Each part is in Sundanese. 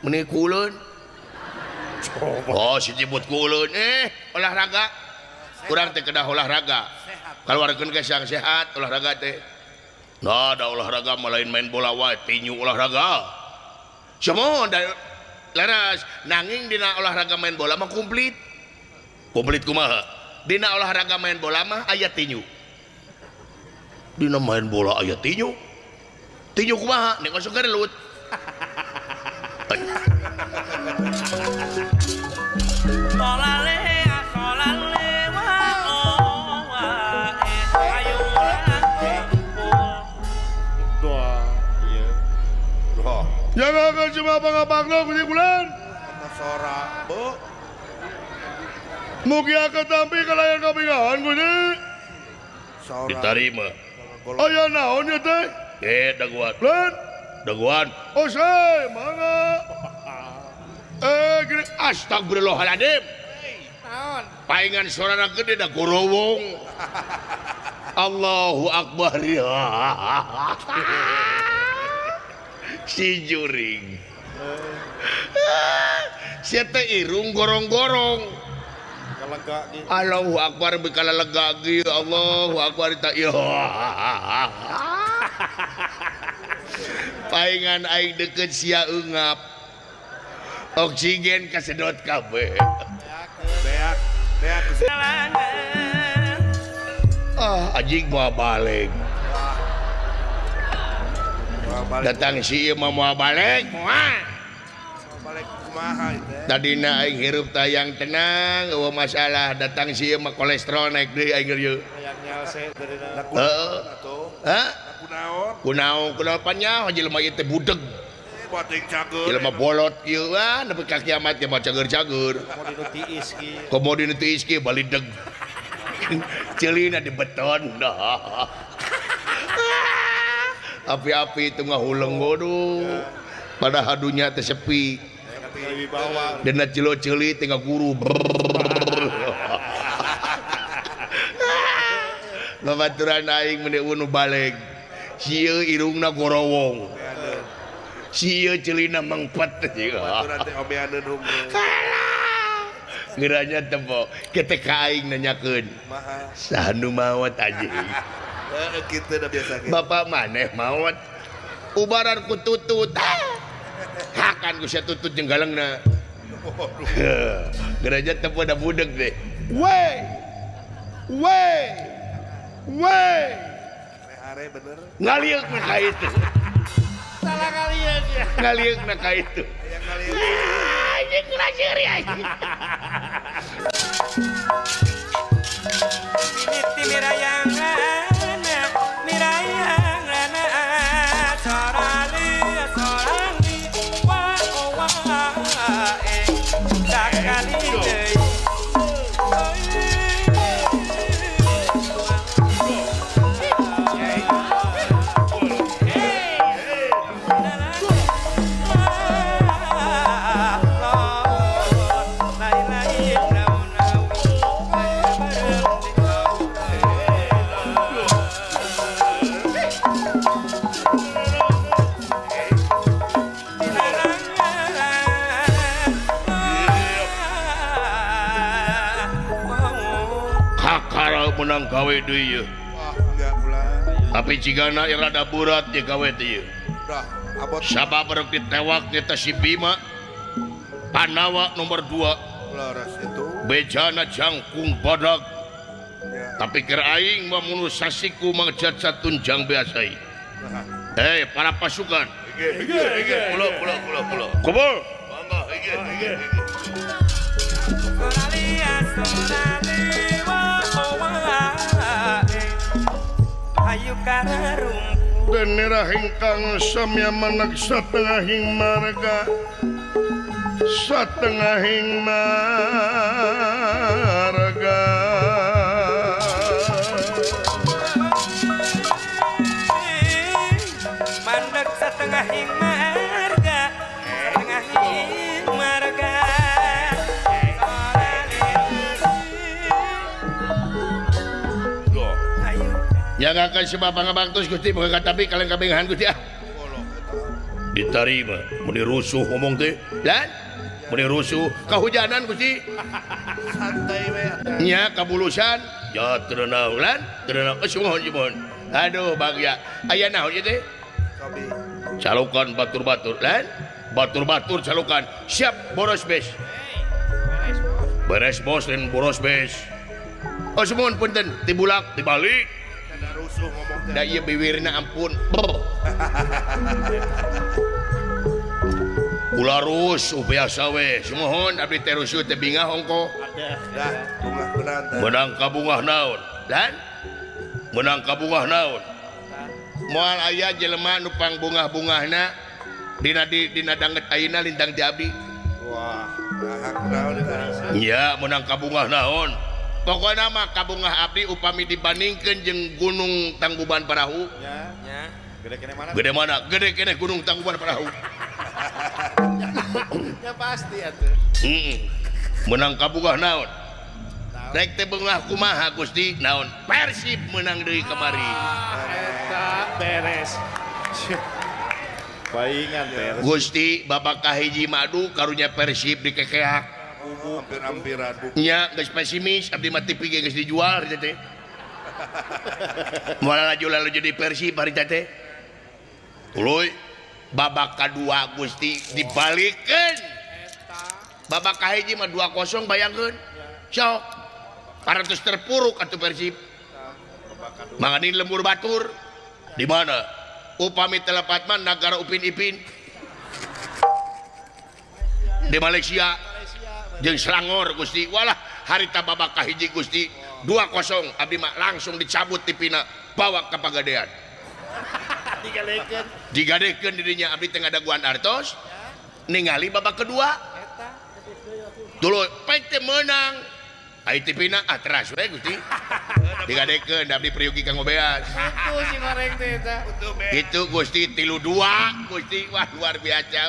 Meni kuleun. Oh, si jebut kuleun. Olahraga. Kurang teh kedah olahraga. Kaluarkeun ge sang sehat olahraga teh. Nah, da olahraga mah lain main bola wae, tinju olahraga. Semua da laras nanging dina olahraga main bola mah komplit. Komplit kumaha? Dina olahraga main bola mah aya tinju. Dina main bola aya tinju. Tinju kumaha? Nek masuk gerelut. Jangan cuma abang-abang kuning bulan. Sora, bu. Mugi akan tampil ke layar kabingan kuning. Diterima. Aya naon ya teh? Daguan. Bulan. Daguan. Oh say, mangga. Gini. Astagfirullahaladzim. Naon? Paingan sorana gede da gorowong. Allahu Akbar ya. Si juring. Sia teh irung gorong-gorong. Allahu Akbar bekala lega ge Allahu Akbar ta ieu. Paingan aing deukeut sia eungap. Oksigen kasedot kabeh. Beak, beak. Ah, anjing moal balik. Datang si ieu mah moal balik, moal. Balik kumaha teh? Tadina aing hirup tayang tenang, eueuh masalah. Datang si ieu mah kolesterol naik deui aing ieu. Hayang nyalse dari Heeh. Hah? Kunaon? Kunaon, kunaon panyaho jelema ieu teh budeg. Bating cager. Jelema bolot kieu ah nepi ka kiamat ge mah cager-cager. Komo dinu tiis kieu. Komo dinu tiis kieu balideg. Ceulina di beton. Api-api itu ngahuleng waduh. Padahal dunya teh sepi. Dena celo ceuli teh ngaguru. Babaturan aing meni unu baleg. Sieun irungna gorowong. Sieun ceulina mengpet. Babaturan teh omeaneun hungkul. Geuranya tempo ketek ka aing nanyakeun. Saha nu maot anjing? Kitu da biasa ge. Bapak maneh maot. Ubaran ku tutut. Hakan ku sia tutut jeung galengna. Geuranya tempo da budeg teh. Weh. Weh. Weh. Hare bener. Ngalieuk na ka itu. Salah kalian ya. Ngalieuk na ka itu. Hayang ngalieuk. Anjing kelaseuri anjing. Mimiti mirayangan mirayangan sorali sorali wa wa sakali deui. Menang gawe deui ieu. Wah, enggak pula. Tapi cigana rada berat ye gawe teh ieu. Dah, abot. Sabab rek ditewak eta si Bima. Panawa nomor 2. Laras itu. Bejana jangkung badag. Ya. Tapi keur aing mah mun sasiku mangcat tunjang biasai. Hei, para pasukan. Hige, hige, hige. Pulo, pulo, pulo, pulo. Kumpul. Mangga, hige, hige, hige. Denera hingkang samya manak satengahing marga satengahing marga mandek satengahing marga satengahing marga. Yang akan sebab pangabaktos Gusti buka tapi kalian kabingahan Gusti ah. Ditarima meni rusuh ngomong teh lan meni rusuh kahujanan Gusti santai we nya kabulusan ya teu naon lan teu naon sumuhun sumuhun aduh bagya aya naon ieu teh calokan batur-batur lan batur-batur calokan siap boros bes beres bos dan boros bes oh sumuhun punten tibulak dibalik rusuh ngomong teh da ieu biwirna ampun ulah rusuh biasa we sumuhun abdi teh rusuh teh bingah ongko dah bungah beunang teh menang kabungah naon lan menang kabungah naon moal aya jelema nu pangbungah-bungahna dina dina danget ayeuna lintang ti abdi wah nah kunaon eta nya menang kabungah naon pokona mah kabungah abdi upami dibandingkeun jeung Gunung Tangkuban Parahu nya gede keneh mana gede mana gede keneh Gunung Tangkuban Parahu ya pasti atuh menang kabungah naon rek teh bungah kumaha Gusti naon Persib menang deui kamari eta beres paingan beres Gusti babak kahiji madu karunya Persib dikekeak hampir-hampiran nya geus pesimis abdi mah TV ge geus dijual harita teh moal laju jadi Persib harita teh tuluy babak kadua Gusti dibalikeun babak kahiji mah 2-0 bayangkeun sok parantos terpuruk atuh Persib manganin lembur batur di mana upami telepat mah nagara Upin Ipin di Malaysia jeung Selangor Gusti walah harita babak kahiji Gusti 2-0 abdi mah langsung dicabut tipina bawa ka Pagadean digadekeun dirinya abdi teh ngadaguan artos ningali babak kedua dulu pek teh meunang ai tipina ah teras we Gusti digadekeun abdi priugi kanggo beas kitu si goreng teh eta kitu Gusti 3-2 Gusti wah luar biasa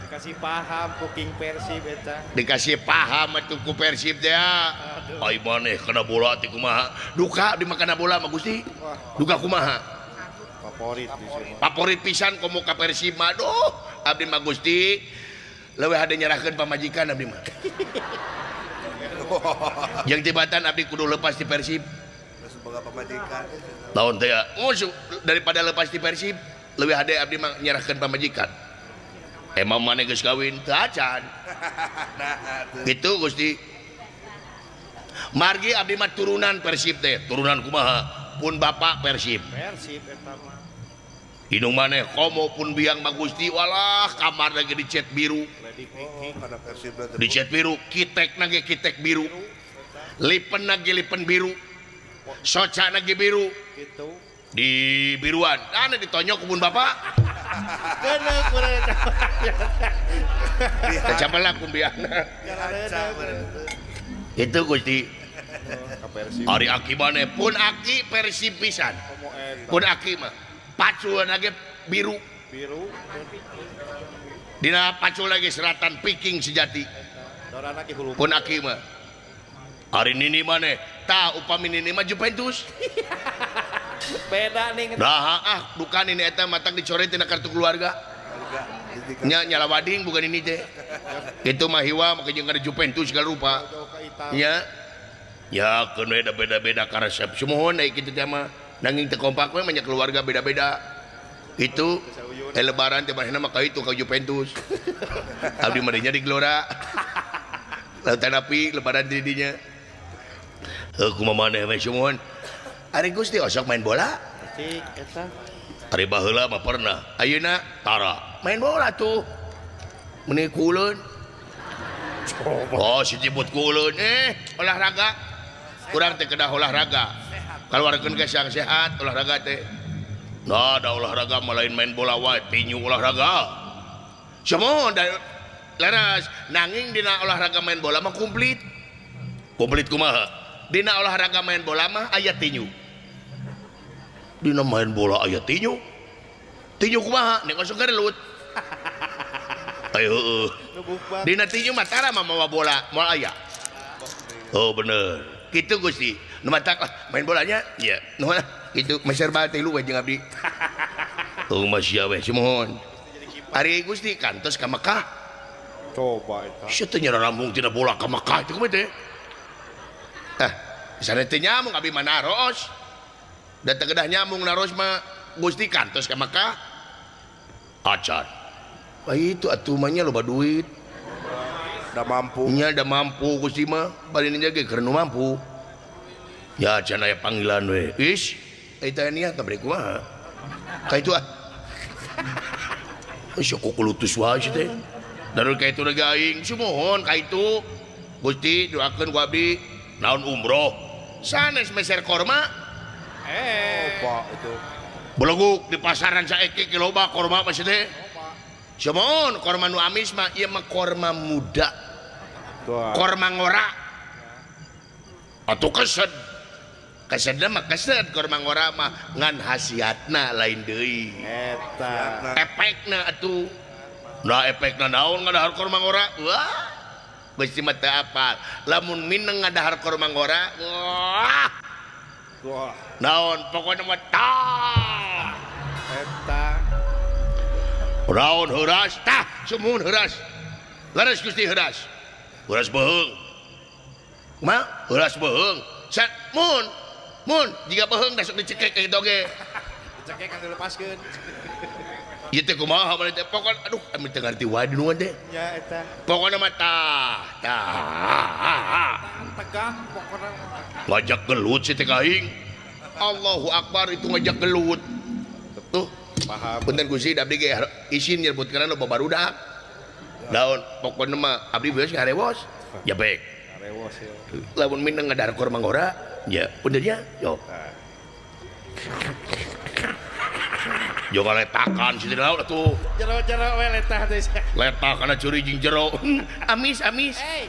dikasih paham ku King Persib eta dikasih paham atuh ku Persib teh ai maneh kana bola teh kumaha duka di makana bola mah Gusti duka kumaha favorit di sini favorit pisan komo ka Persib mah aduh abdi mah Gusti leuwih hade nyerahkeun pamajikan abdi mah jeung tibatan abdi kudu lepas di Persib geus boga pamajikan naon teh musuh daripada lepas di Persib leuwih hade abdi mah nyerahkeun pamajikan emang maneh geus kawin teu acan gitu Gusti margi abdi mah turunan Persib teh turunan kumaha pun bapak Persib Persib eta mah indung maneh komo pun biang mah Gusti walah kamar lagi dicet biru dicet biru kitek nage kitek biru lipen nage lipen biru soca nage biru gitu di biruan ane ditonyok kebun bapak kecapel pun biangna itu Gusti ari aki maneh pun aki Persib pisan pun aki mah pacul lagi biru biru dina pacul lagi seratan Viking sejati pun aki mah ari nini maneh tah upami nini mah Juventus beda nih nah ah duka nini eta matang dicoret tina kartu keluarga nya nyala wading bukan ini teh itu mah hiwa maka jeung ada Juventus segala rupa nya ya keun we beda-beda karesep sumuhun aya kitu teh mah nanging teu kompak we banyak keluarga beda-beda itu lebaran teh manehna mah ka itu ka Juventus abdi mah di Gelora lautan api lebaran di dinya heuh kumaha maneh we sumuhun ari Gusti osok main bola cik eta ari baheula mah pernah ayeuna tara main bola tuh meuni kuleun oh si jebut kuleun olahraga kurang teh kedah olahraga kaluarkeun ge siang sehat olahraga teh nah da olahraga mah lain main bola wae tinju olahraga semua da leres nanging dina olahraga main bola mah komplit komplit kumaha dina olahraga main bola mah aya tinju dina main bola aya tinju tinju kumaha nek osok gerelut ayo heueuh dina tinju mah tara mah mawa bola moal aya oh bener kitu Gusti nu matak lah main bolanya iya nu kitu meser bal teh lu we jeung abdi Tong mah sia we sumuhun. Ari Gusti kantos ka Mekah. Coba eta. Sia teh nyarambung tina bola ka Mekah itu kumaha teh? Ah, sana teh nyamung abi mah naros. Da teu kedah nyamung naros mah Gusti kantos ka Mekah. Acan. Wah itu atuh mah nya loba duit. Da mampu. Nya da mampu Gusti mah, bari nya ge keur nu mampu. Ya can aya panggilan we. Is, eta niat teh bari kumaha? Ka itu ah. Geus kukulutus wae si teh. Darul ka itu lagi aing sumuhun ka itu. Gusti doakeun ku abdi naon umroh. Sanes meser korma. Coba itu. Beleguk di pasaran saiki ge loba korma mah si teh. Sumuhun korma nu amis mah ieu mah korma muda. Korma ngora. Atuh kesed. Kesedna mah kesed korma ngora mah ngan hasiatna lain deui. Eta. Efekna atuh. Nah efekna naon ngadahar korma ngora? Wah. Gusti mah teu apal. Lamun mineng ngadahar korma ngora, wah. Wah. Naon pokona mah tah. Eta. Naon heuras tah sumuhun heuras. Leres Gusti heuras. Heuras beuheung. Kumaha? Heuras beuheung. Sa mun mun jiga beuheung da sok dicekek ka kitu oge. Dicekek kan dilepaskeun. Ieu teh kumaha maneh teh pokona aduh ami teu ngarti wae di nuan teh. Nya eta. Pokona mah tah tah. Tegang pokona. Ngajak gelut si teh ka aing. Allahu akbar itu ngajak gelut. Tuh. Paham. Punten Gusti da abdi ge isin nyebutkeun loba barudak. Naon pokona mah abdi beus ngarewos. Ya baik. Ngarewos ya. Lamun mineng ngadahar korma ngora, ya punten nya yo. Jo letakan si teh laut atuh. Jero-jero we letah teh. Letak kana curi jeung jero. Amis amis. Hey.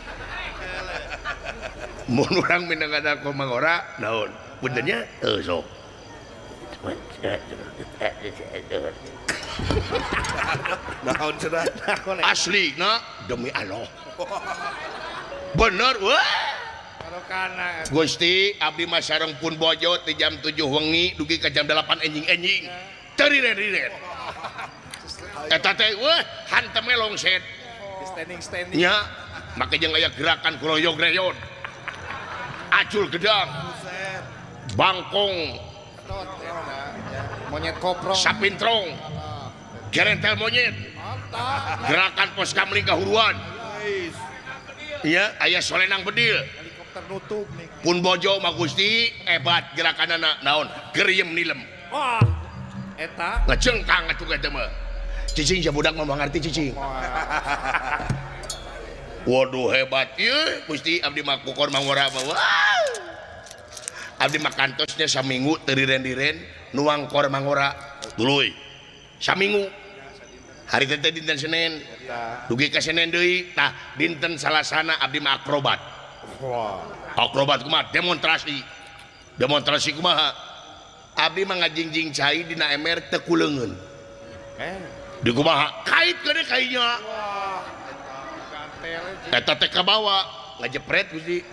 Mun urang mineng ngadahar korma ngora, naon? Punten nya teu sok. Naon cenah? Asli na demi Allah. Bener wah. Gusti abdi mah sareng pun bojo ti jam 7 wengi dugi ka jam 8 enjing-enjing. Teu riren-riren. Eta teh wah hantem longset. Standing-standing. Nya make jeung aya gerakan kroyog-reyon. Acul gedang. Bangkong. Monyet koprong. Sapintrong. Gerentel monyet. Gerakan pos kamling kahuruan. Iya, aya solenang bedil. Helikopter nutup nih. Pun bojo mah Gusti hebat gerakanana naon? Geriem nilem. Wah. Eta ngecengkang atuh eta mah. Cicing sia budak mah ngarti cicing. Waduh hebat ieu Gusti abdi mah ku korma ngora mah. Wah. Abdi mah kantosnya saminggu teu riren-riren nuang korma ngora. Tuluy. Saminggu. Hari teh dinten Senin. Dugi ka Senin deui, tah dinten Salasana abdi mah akrobat. Wah. Akrobat kumaha? Demonstrasi. Demonstrasi kumaha? Abdi mah ngajingjing cai dina ember teu kuleungeun. Di kumaha? Kait gede kainya. Wah. Eta teh kabawa ngajepret Gusti.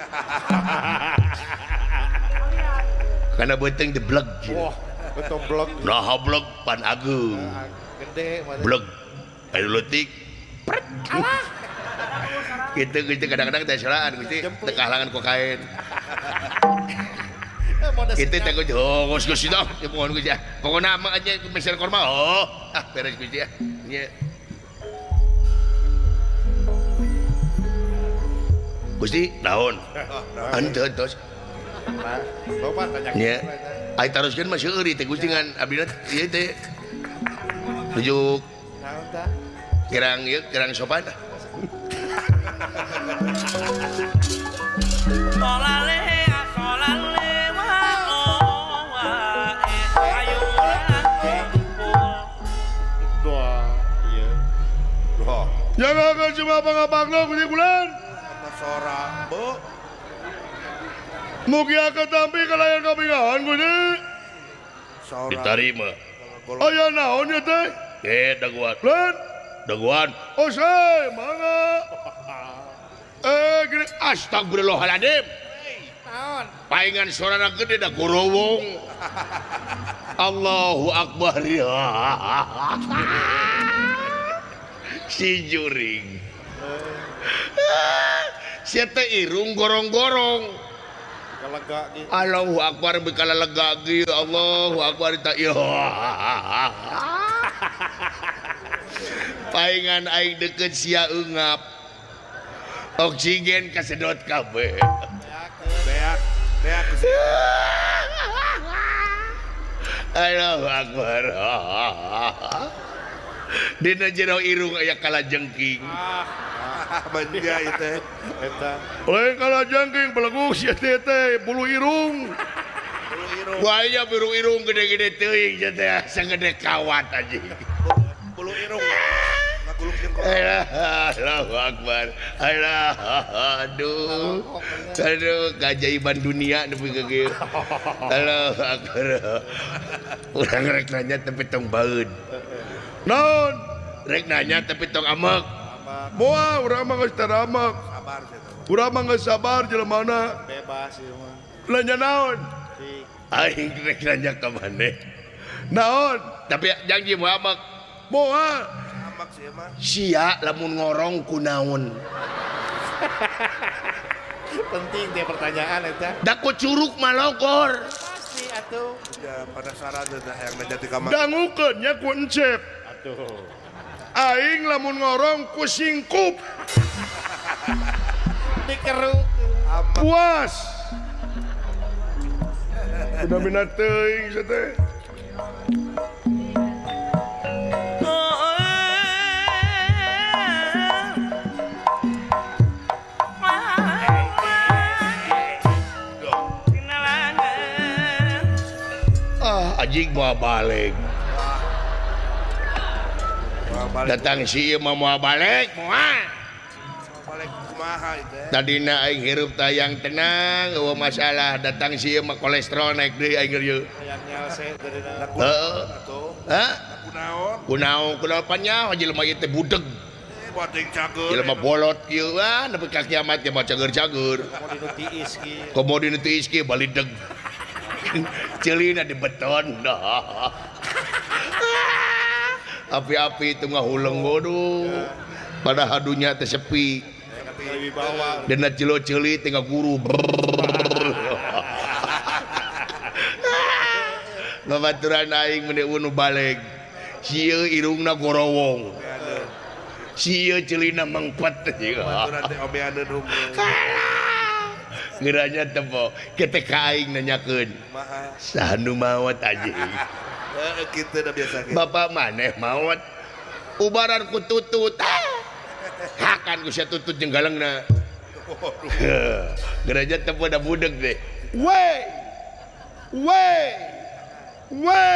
Karena beuteung debleg. Wah, betul blog. Nah, blog pan ageung. Gede blog. Ayo leutik. Pret. Gitu gitu kadang-kadang teh solaan Gusti, teu kahalangan ku kain. Gitu teh Gusti, oh geus Gusti dah, ya mohon Gusti. Pokona mah aja meser korma. Oh, ah beres Gusti ya. Nya. Gusti, naon? Henteu tos. Loba tanya. Nya. Ai taroskeun mah seueur teh Gusti ngan abdi ieu teh. Rujuk. Naon tah? Kirang ieu kirang sopan. Jangan cuma pangapakna Gusti Bulan. Sora, Bu. Mugi katampi kalayan kapingahan Gusti. Sora. Diterima. Golong. Aya naon ieu teh? Daguan. Lan, daguan. Osai, mangga. Gini astagfirullahaladzim. Naon? Paingan sorana gede da gorowong. Allahu Akbar ya. Si juring. Sia teh irung gorong-gorong. Allahu Akbar bikala lega ge Allahu Akbar ta ya. Paingan aing deket sia eungap. Oksigen kasedot kabeh. Beak, beak. Allahu Akbar. Dina jero irung aya kalajengking. Manja ieu teh. Eta. Lain kalajengking beleguk sia teh teh bulu irung. Bulu irung. Wah, bulu irung gede-gede teuing sia teh sagede kawat anjing. Bulu irung. Allahu Akbar. Alah, aduh. Aduh, keajaiban dunia nepi ka kieu. Allahu Akbar. Urang rek nanya tapi tong baeud. Naon? Rek nanya tapi tong amek. Moal urang mah geus tara amek. Sabar sia teh. Urang mah geus sabar jelemana. Bebas ieu mah. Nanya naon? Aing rek nanya ka maneh. Naon? Tapi janji moal amek. Moal. Sia lamun ngorong kunaon. Penting dia pertanyaan eta. Da ku curug malogor. Pasti atuh. Ya penasaran teh yang menjadi kamar. Dangukeun nya ku encep. Atuh. Aing lamun ngorong ku singkup. Dikeruk. Puas. Udah minat teuing sia teh. Anjing mau balik. Datang si ieu mah moal balik, moal. Balik kumaha ieu teh? Tadina aing hirup tayang tenang, eueuh masalah. Datang si ieu mah kolesterol naik deui aing ieu. Hayang nyalse tadina. Heeh. Hah? Kunaon? Kunaon, kunaon panyaho jelema ieu teh budeg. Buat yang cager. Jelema bolot kieu ah nepi ka kiamat ge mah cager-cager. Komo dinu tiis kieu. Komo dinu tiis kieu balideg. Celina di beton. Api-api itu ngahuleng waduh. Padahal dunia teh sepi. Dina jelo ceuli teh ngaguru. Babaturan aing meni unu baleg. Sieun irungna gorowong. Sieun ceulina mengpet. Babaturan teh omeaneun hungkul. Ngeranya tebo ketek aing nanyakeun. Saha nu maot anjing. Heeh kitu da biasa ge. Bapak maneh maot. Ubaran ku tutut. Hakan ku sia tutut jeung galengna. Ngeranya tebo da budeg teh. We. We. We.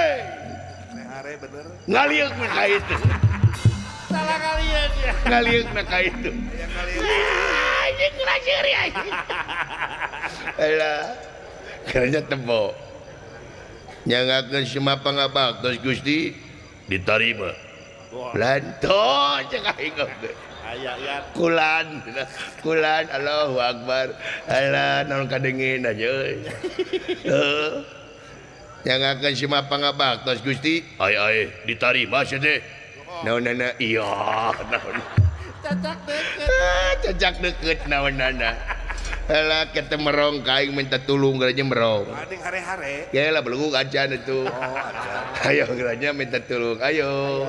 Hare bener. Ngalieuk mah ka itu. Salah kalian ya. Ngalieuk mah ka itu. Aya ngalieuk. Anjing ngeraseri anjing. Alah. Kerja tebo. Nyangakeun semua pangabaktos Gusti ditarima. Lanto cek aing oge. Aya ya. Kulan, kulan Allahu Akbar. Alah naon kadengin aja euy. Heuh. Nyangakeun semua pangabaktos Gusti, ai ai ditarima sia teh. Naonana iya naon. Cacak deket. Cacak deket naonana. Alah kita merong kaing minta tulung geranya merong. Aning hare-hare. Ya lah beluguk acan itu. Oh, acan. Ayo geranya minta tulung. Ayo.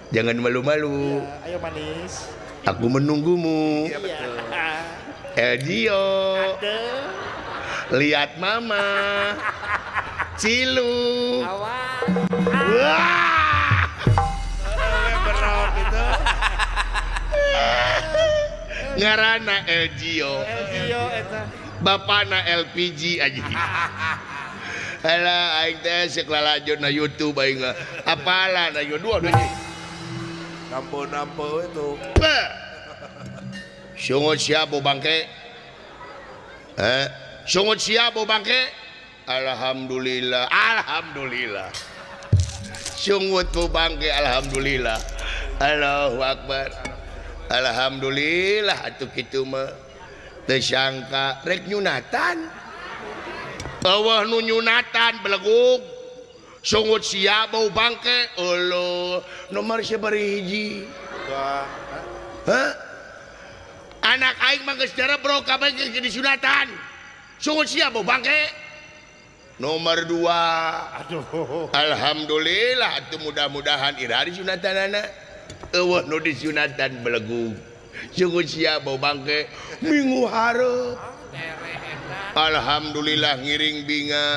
Jangan malu-malu. Ya, ayo manis. Aku menunggumu. Iya betul. Elgio. Lihat mama. Cilu. Awas. Wah. Berok itu. Ngarana Elgio. Elgio eta. Bapana LPG aja. Alah aing teh seuk lalajo na YouTube aing. Apalah na YouTube aduh. Nampo-nampo itu. Sungut siap bu bangke. Sungut siap bu bangke. Alhamdulillah, alhamdulillah. Sungut bu bangke alhamdulillah. Allahu Akbar. Alhamdulillah atuh kitu mah. Teu sangka rek nyunatan. Eueuh nu nyunatan belegug. Sungut sia bau bangke. Uluh nomor sabaraha hiji? Hah? Anak aing mah geus bro kabeh geus disunatan. Sungut sia bau bangke. Nomor 2. Aduh. Alhamdulillah atuh mudah-mudahan ira disunatan anak. Eueuh nu disunatan belegug. Sungut sia bau bangke minggu hareup. Alhamdulillah ngiring binga.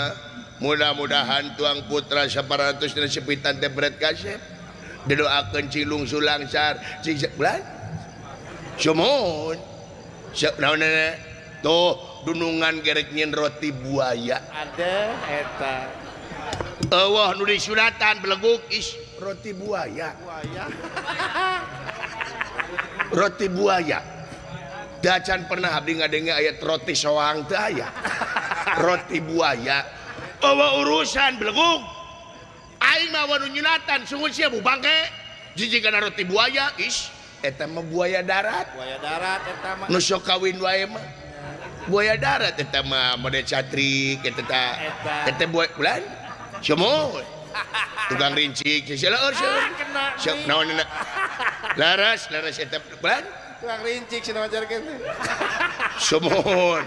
Mudah-mudahan tuang putra 400 dan sepitan teh berat kasep. Didoakeun cilung sulangsar cing bulan. Sumuhun. Sok naon tuh dunungan gerek nyin roti buaya. Ada eta. Eueuh nu disunatan belegug is roti buaya. Buaya. Roti buaya. Dacan pernah abdi ngadenge ayat roti soang teu aya. Roti buaya. Eueuh urusan belegug. Aing mah nu nyunatan sungut sia bu bangke. Jijikana roti buaya is eta mah buaya darat. Buaya darat eta mah. Nu sok kawin wae mah. Buaya darat eta mah mode catrik eta tah. Eta buaya bulan. Sumuhun. Tukang rincik seueur seueur. Sok naon laras laras eta bulan. Tukang rincik cenah majarkeun teh. Sumuhun.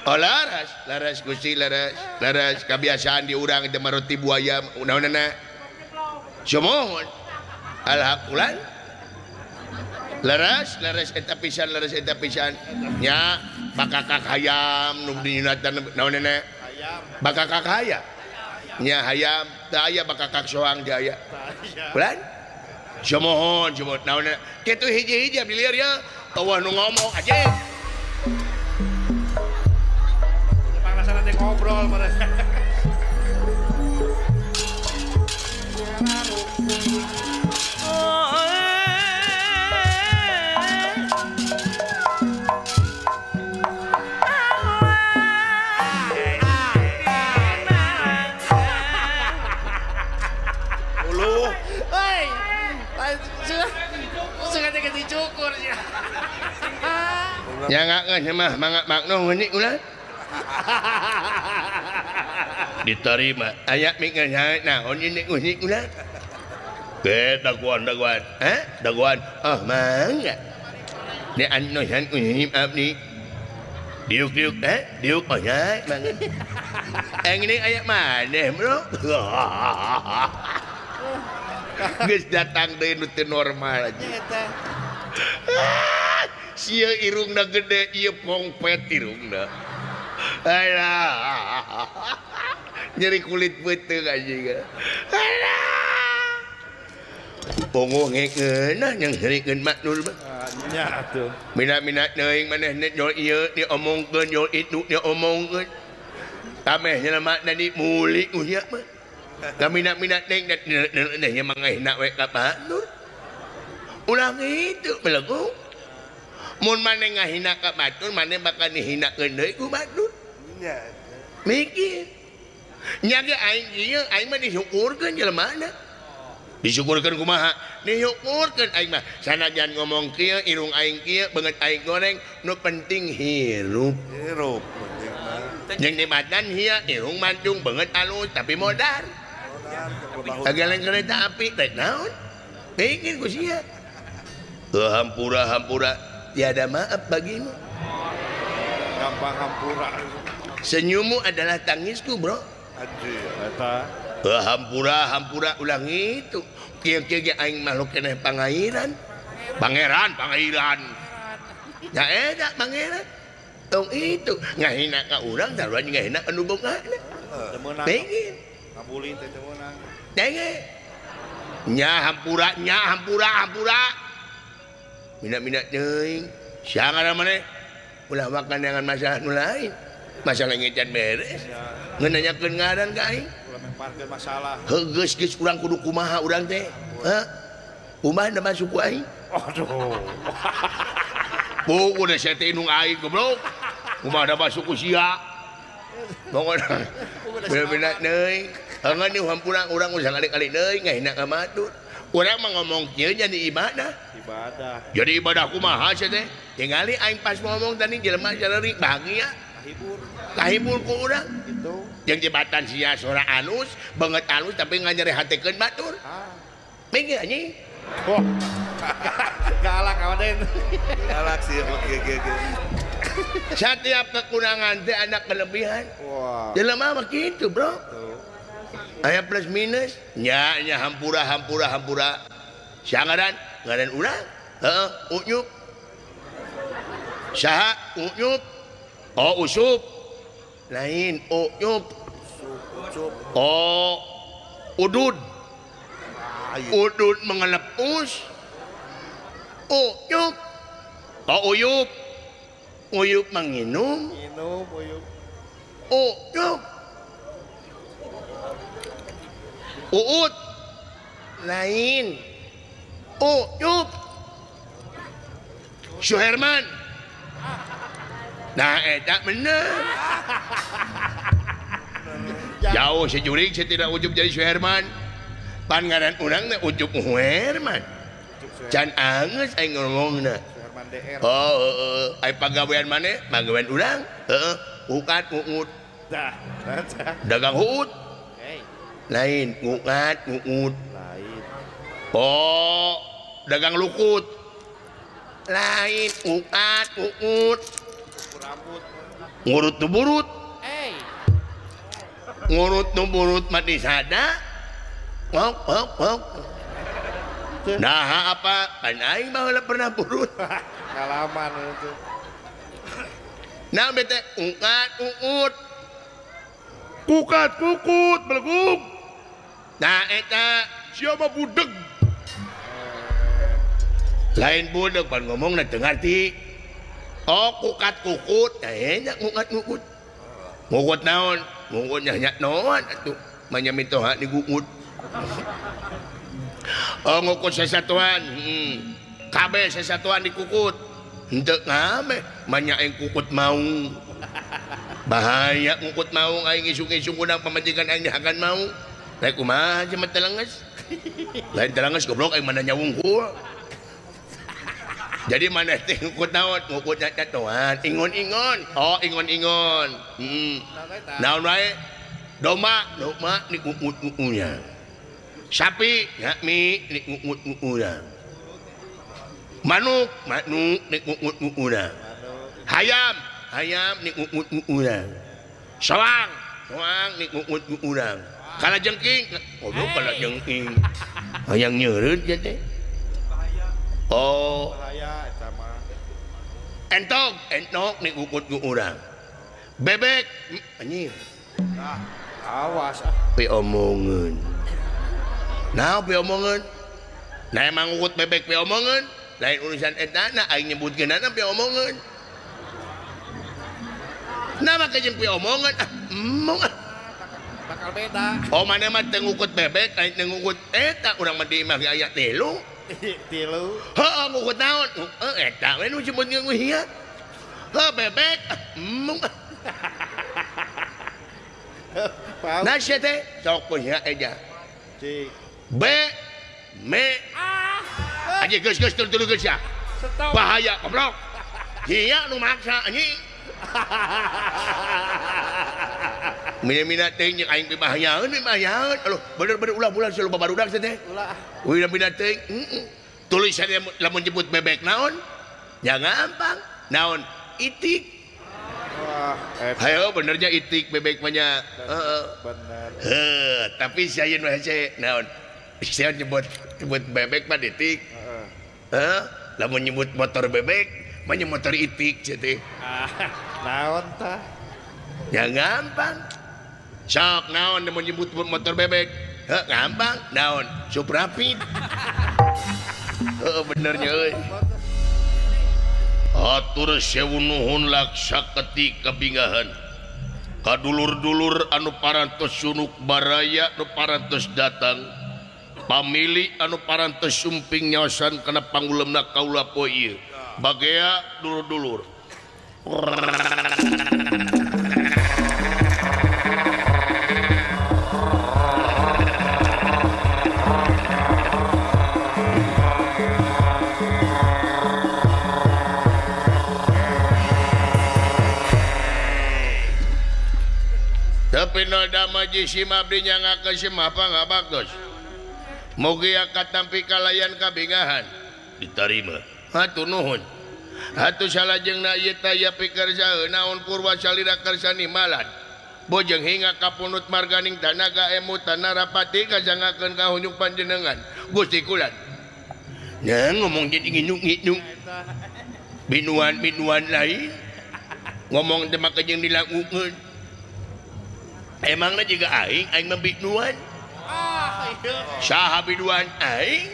Oh laras, laras Gusti laras, laras kebiasaan di urang teh mah roti buaya naonana. Sumuhun. Alhamdulillah. Laras, laras eta pisan, laras eta pisan. Nya bakakak hayam nu dinyunatan naonana. Hayam. Bakakak hayam. Nya hayam, teu aya bakakak soang teu aya. Bulan? Sumuhun, sumuhun naonana. Kitu hiji-hiji abdi lieur ya. Eueuh nu ngomong aja. Pangrasana teh ngobrol pada. Uluh. Hei. Sudah teh dicukur sia. Ya ngakeun mah mangga makno ngeuni ulah. Diterima. Aya mikeun naon ini unik ulah. Ge daguan daguan. Hah? Daguan. Oh mangga. Ni anu han unik abdi. Diuk diuk eh diuk oh ya mangga. Engine aya maneh bro. Geus datang deui nu teu normal aja. Eta. Sia irungna gede ieu pongpet irungna. Alah. Nyeri kulit beuteung anjing. Alah. Pongo ngekeun yang nyerikeun Mak Nur mah. Nya atuh. Mina-mina teuing maneh nyol ieu diomongkeun nyol itu diomongkeun. Tameh jelema tadi muli unya mah. Kamina-mina teuing nya mangahina we ka Pak Nur. Ulah kitu belegu. Mun maneh ngahina ka batur maneh bakal dihinakeun deui ku batur. Nya. Mikir. Nya ge aing ieu aing mah disyukurkeun jelemana. Disyukurkeun kumaha? Disyukurkeun aing mah sanajan ngomong kieu irung aing kieu beungeut aing goreng nu penting hirup. Hirup penting mah. Jeung nimatan hia irung mancung beungeut alus tapi modar. Agaleng kereta api teh naon? Mikir ku sia. Hampura hampura tiada maaf bagimu. Gampang hampura. Senyummu adalah tangisku, bro. Anjir. Eta. Hampura hampura ulang itu. Kieu-kieu ge aing makhluk keneh pangairan. Pangeran, pangeran. Ya eta pangeran. Tong itu ngahina ka urang sarua ngahina anu bogana. Teu meunang. Pengen. Ngabulin teh teu meunang. Denge. Nya hampura, nya hampura, hampura. Minat-minat teuing. Sia ngaran maneh? Ulah makan dengan masalah nu lain. Masalah ngecan beres. Ngeunanyakeun ngaran ka aing. Ulah memparkeun masalah. Heuh geus geus urang kudu kumaha urang teh? Hah? Kumaha da masuk ku aing? Aduh. Buku da sia teh indung aing goblok. Kumaha da masuk ku sia? Pokona minat-minat teuing. Hangan ni hampura urang usah kali-kali deui ngahina ka batur. Urang mah ngomong kieu jadi ibadah. Ibadah. Jadi ibadah kumaha sia teh? Tingali aing pas ngomong tadi jelema sareurik bahagia. Kahibur. Kahibur ku urang. Gitu. Jeung jebatan sia sora alus, banget alus tapi nganyerehatekeun batur. Ah. Minggir anjing. Wah. Galak awaden. Galak sih oke oke oke. Setiap kekurangan teh ada kelebihan. Wah. Jelema mah kitu, Bro. Tuh. Aya plus minus. Nya nya hampura hampura hampura. Sangaran ngaran urang. Heeh, Unyup. Saha Unyup? Oh, Usup. Lain Unyup. Usup. Oh, Udud. Udud mengelepus. Uyup. Oh, Uyup. Uyup menginum. Minum uyup. Uyup. Uut. Lain. Uyup. Suherman. Nah, eta bener. Jauh si jurig saya tidak ujub jadi Suherman. Pan ngaran urang teh Ucup Suherman. Can angeus aing ngomongna. Suherman DR. Oh, heeh. Ai pagawean maneh, pagawean urang. Heeh, ukat uut. Dah. Dagang huut. Hey. Lain, ngukat uut. Lain. Oh, dagang lukut. Lain, ukat uut. Rambut. Ngurut nu burut. Hey. Ngurut nu burut mah disada. Ngok ngok ngok. Nah, apa? Pan aing baheula pernah burut. Pengalaman itu. Nah, bete ukat uut. Kukat kukut beleguk. Nah, eta siapa budeg? Lain budeg pan ngomongna teu ngarti. Oh, kukat kukut. Nah, enak kukat kukut. Ngukut naon? Ngukut nya naon atuh. Manya mitoha digukut. Oh, ngukut sesatuan. Kabeh sesatuan dikukut. Henteu kabeh manya aing kukut maung. Bahaya ngukut maung aing isuk-isuk kudang pamajikan aing dihakan maung. Rek kumaha cenah telenges. Lain telenges goblok aing mana nyawungkul. Jadi mana teh ngukut naon? Ngukut nyatuan, ingon-ingon. Oh, ingon-ingon. Heeh. Naon wae? Domba, domba dikukut-kukunya. Sapi, mi dikukut-kukunya. Manuk, manuk dikukut-kukunya. Hayam, hayam dikukut-kukunya. Soang, soang dikukut-kukunya. Kala jengking, goblok kala jengking. Hayang nyeureut ya teh. Oh, Bahaya eta mah. Entok, entok dikukut ku urang. Bebek, anjing. Nah, awas ah. Pi omongeun. Nah, pi omongeun. Nah, emang ngukut bebek pi omongeun. Lain urusan eta na aing nyebutkeunana pi omongeun. Nah, make jeung pi omongeun ah, emong ah. Bakal beda. Oh, mana mah teu ngukut bebek, aing teu ngukut eta urang mah di imah ge aya tilu. Tilu. Heeh, ngukut naon? Heeh, eta we nu disebutkeun ku hia. Heuh, bebek, ah, emong ah. Paham. Nah, sia teh sok ku hia eja. Cik. B me anjing geus geus tuluy geus ya. Stop. Bahaya goblok. Hia nu maksa anjing. Mina-mina teh jeung aing pibahayaeun pibahayaeun. Aduh, bener-bener ulah-ulah selalu babarudak sia teh. Ulah. Mina-mina teh heeh. Tulisan lamun nyebut bebek naon? Ya gampang. Naon? Itik. Wah, Hayo benernya itik bebek mah nya. Heeh. bener. Heuh, tapi saya nu hese naon? Saya nyebut nyebut bebek mah itik. Heeh. Heuh, lamun nyebut motor bebek mah nya motor itik sia teh. Ah, naon tah? Ya gampang. Sok naon lamun nyebut motor bebek? Heuh, gampang. Naon? Suprapit. Heuh, benernya euy. Atur sewu nuhun laksa ketika kabingahan. Kadulur-dulur anu parantos sunuk baraya anu parantos datang. Pamili anu parantos sumping nyaosan kana pangulemna kaula poe ieu. Bagea dulur-dulur. Kapinoda maji abdi nyangakeun semah pangabaktos. Mugi katampi kalayan kabingahan ditarima. Hatur nuhun. Hatur salajengna ieu taya pikersa naon purwa salira kersa nimalan. Bojeng hingga kapunut marganing tanaga emu tanarapati kajangakeun ka hunyuk panjenengan Gusti Kulan. Nya ngomong jadi nginuk-nginuk. Binuan-binuan lain ngomong teh make jeung dilakukeun. Emangna jiga aing, aing mah binuan. Saha biduan aing?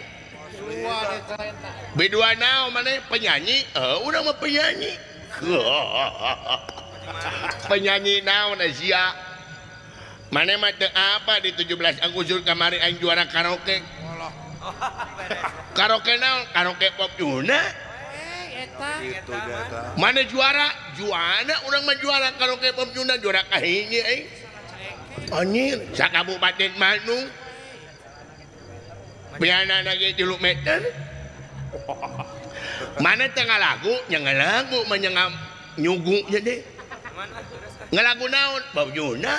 Biduan naon maneh penyanyi? Heuh urang mah penyanyi. Penyanyi naon sia? Maneh mah teu apa di 17 Agustus kamari aing juara karaoke. Karaoke naon? Karaoke pop Yuna. Mana juara? Juara urang mah juara karaoke pop Yuna juara kahiji aing. Anjir, sakabupaten Bandung. Piana lagi 3 meter. Mana tengah lagu, nya ngalagu mah nya nyugu nya deh. Ngalagu naon? Pop Yuna.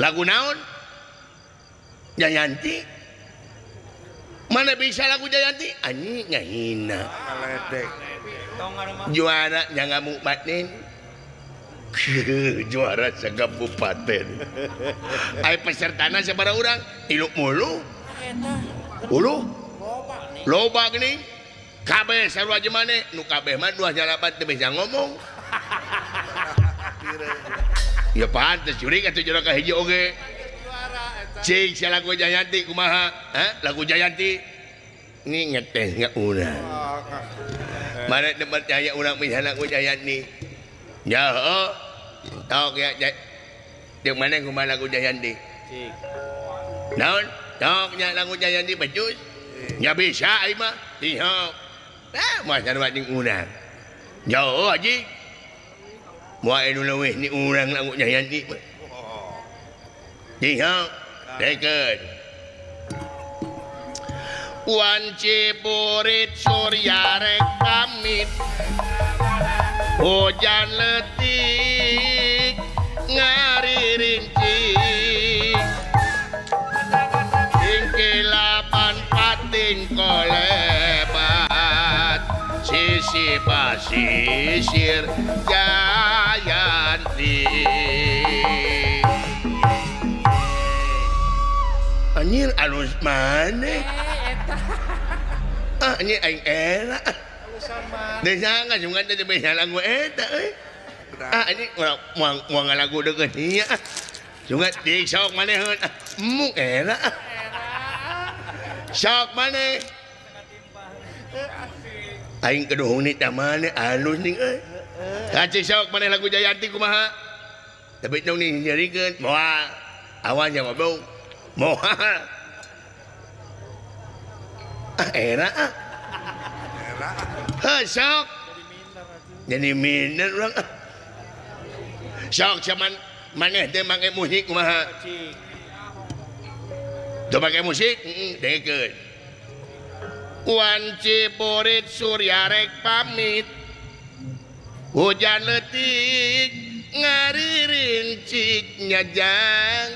Lagu naon? Jayanti. Mana bisa lagu Jayanti? Anjing ngahina. Juara nya ngabupaten. Juara sakabupaten. Ai pesertana sabaraha urang? 30. Uluh. Loba geuning. Kabeh sarua jeung maneh, nu kabeh mah 28 teu bisa ngomong. Ya pantes jurig atuh juara kahiji oge. Cing sia lagu Jayanti kumaha? Hah? Lagu Jayanti. Ini ngeteh ka urang. Mana teu percaya urang bisa lagu Jayanti. Ya heuh. Tok ya jeung maneh kumaha lagu Jayanti? Cing. Naon? Tok nya lagu Jayanti becus. Nya bisa aing mah. Tihok. Ah, mah sarua jeung urang. Jauh haji. Moal nu leuwih ni urang lagu Jayanti mah. Tihok. Dekeun. Wanci burit surya rek pamit. Hujan letik ngaririnci. Ingkilapan pating kolebat. Sisi pasisir Jayanti. Anjir alus maneh. Ah anjir aing era. Desa ngajungan teh bisa lagu eta euy. Ah anjing urang moal ngalagu deukeut ieu ah. Sungat di sok maneh heun. Mung era. Sok maneh. Aing keduhung ni tah maneh alus ning euy. Kaci sok maneh lagu Jayanti kumaha? Tapi tong ni nyerikeun moal. Awalnya goblok. Moal. Ah era ah. Heh sok. Jadi minder urang ah. Sok cuman maneh teh make musik kumaha? Teu make musik? Heeh, dekeun. Wanci burit surya rek pamit. Hujan leutik ngaririncik nyajang.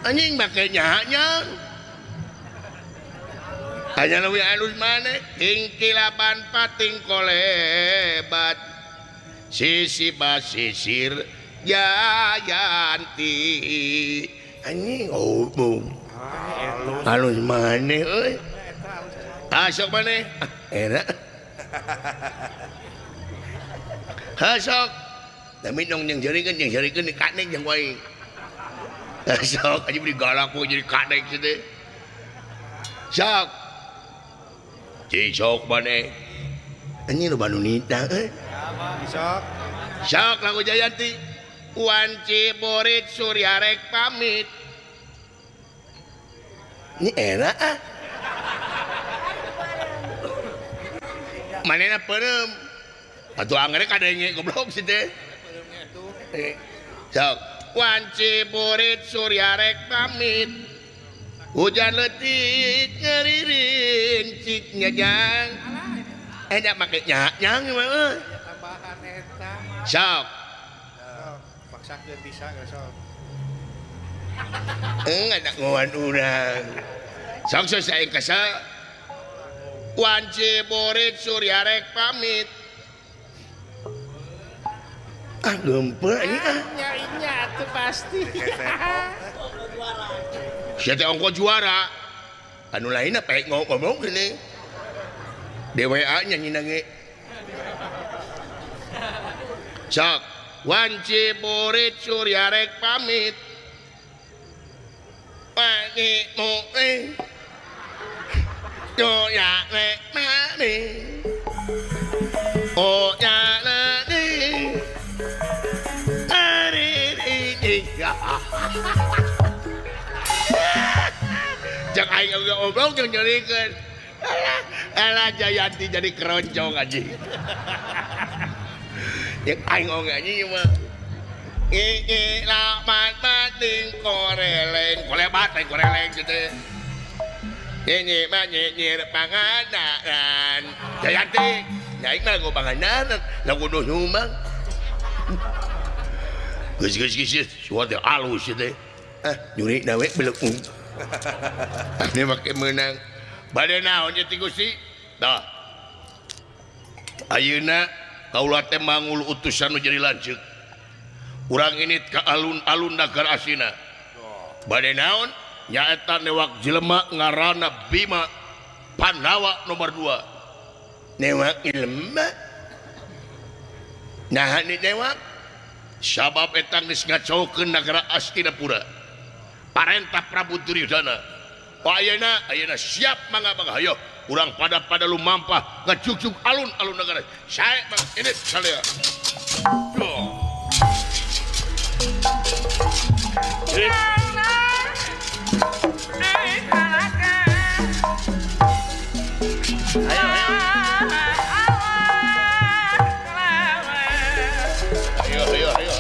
Anjing make nyanyang. Hanya leuwih alus maneh tingkilapan pating kolebat. Sisi basisir Jayanti. Anjing oh bung. Alus maneh euy. Ah sok maneh. Era. Ha sok. Tapi dong jeung jeurikeun di kanek jeung wae. Sok aja beli galak jadi kanek situ. Sok. Cicok maneh. Anjing loba nu nita euy. Sok. Sok lagu Jayanti. Wanci burit surya rek pamit. Ini era ah. Manehna peureum. Atuh angere kadenge goblok si teh. Sok. Wanci burit surya rek pamit. Hujan leutik ngeririn cik nyajang. Nya make nyanyang mah euy. Tambahan eta. Sok. Maksakeun bisa geus. Ngadanguan urang. Sok sok saing kesel. Wanci murid Surya rek pamit. Ah gempe ini ah. Nya atuh pasti. Sia teh ongko juara. Anu lainna pae ngomong gini. DWA nyanyi nage. Sok wanci murid Surya rek pamit. Wanci murid Surya rek pamit. Oh ya na ni. Ari ni. Jangan aing ngobrol jeung nyerikeun. Alah, alah Jayanti jadi keroncong anjing. Yang aing oge anjing mah. Iki lamat mating koreleng, kolebat lain koreleng gitu. Ini mah nyinyir pangandaran. Jayanti, aing mah lagu pangandaran, lagu nu nyumbang. Geus geus geus, suara teh alus teh. Ah, nyuri dawe beleung. Ini make meunang. Bade naon ieu ti Gusti? Tah. Ayeuna kaula teh mangul utusan nu jadi lanceuk. Urang ini ka alun-alun nagara Astina. Bade naon? Nyaeta newak jelema ngaranna Bima Pandawa nomor 2. Newak jelema. Naha ni newak? Sabab eta geus ngacaukeun nagara Astinapura. Parentah Prabu Duryudana. Pak ayeuna, ayeuna siap mangga mangga hayo. Urang pada-pada lumampah ngajugjug alun-alun negara. Sae mangga ini salea. Ayo ayo ayo.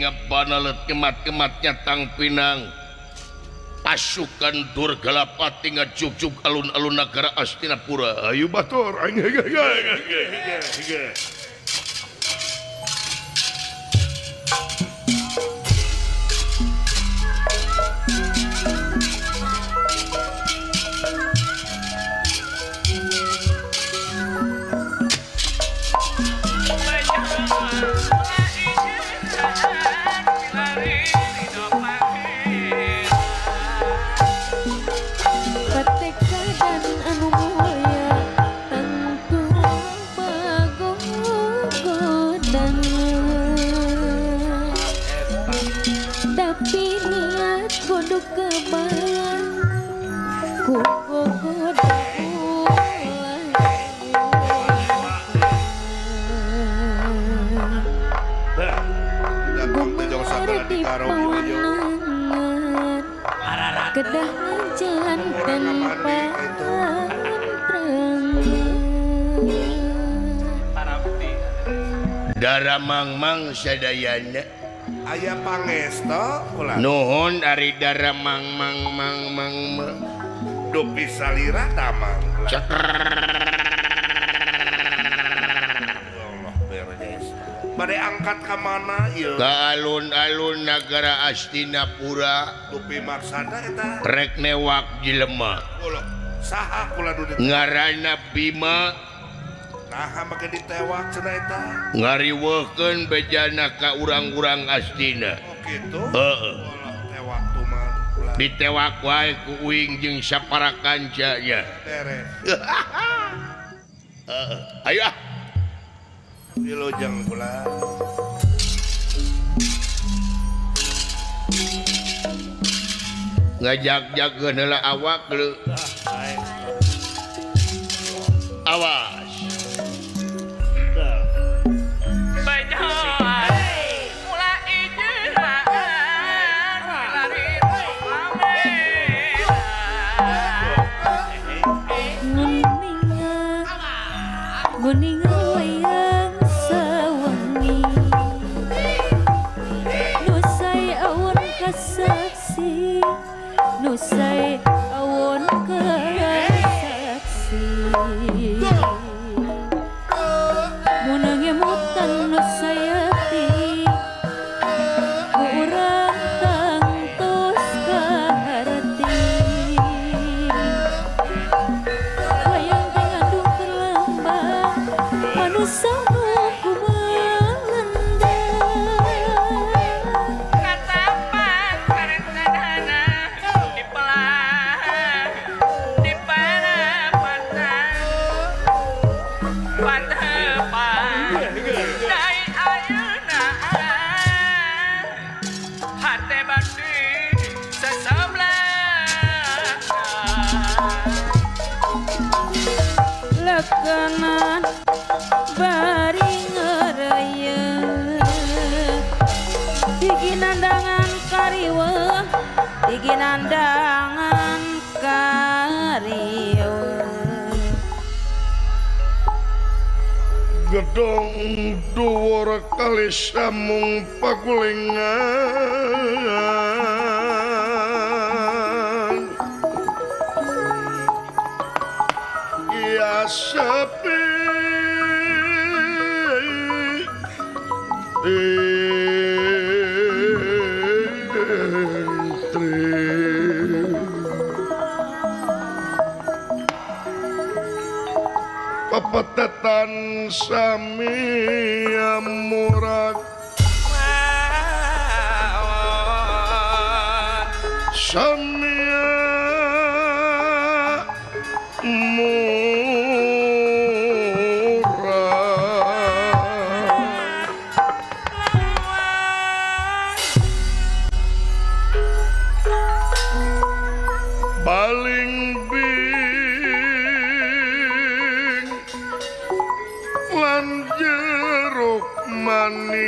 Ngapanalet kemat-kematnya tang pinang pasukan Durgalapati ngajugjug alun-alun nagara Astinapura. Ayo batur aing. Kedah jantan Dara mangmang sadayana aya pangesto kula. Nuhun ari dara mangmang mang mang dupi salira damang. Allah beres. Bade angkat ka mana ieu? Ka alun-alun nagara Astinapura. Dupi maksana eta? Rek newak jelema. Ulah, saha kula nu ditewak? Ngaranna Bima. Naha make ditewak cenah eta? Ngariweuhkeun bejana ka urang-urang Astina. Oh kitu? Heeh. Ulah tewak tuman kula. Ditewak wae ku uing jeung saparakanca nya. Beres. Heeh. Ayo ah. Wilujeng kula. Ngajak-jageun heula awak leu. Awas. Guninga wayang sawangi nu saya awan ka Rasa ku melenda Katapan karencanana di pelah di parapatan pantepan dai ayeuna hate bandi sesebelah Lekenan bari ngereyeuk diginandangan kariweuh diginandangan kariweuh Gedong dhuwur kali samung pagulingan Ya sepi Pepetetan sami murag sami murag baling bing lan jeruk manis.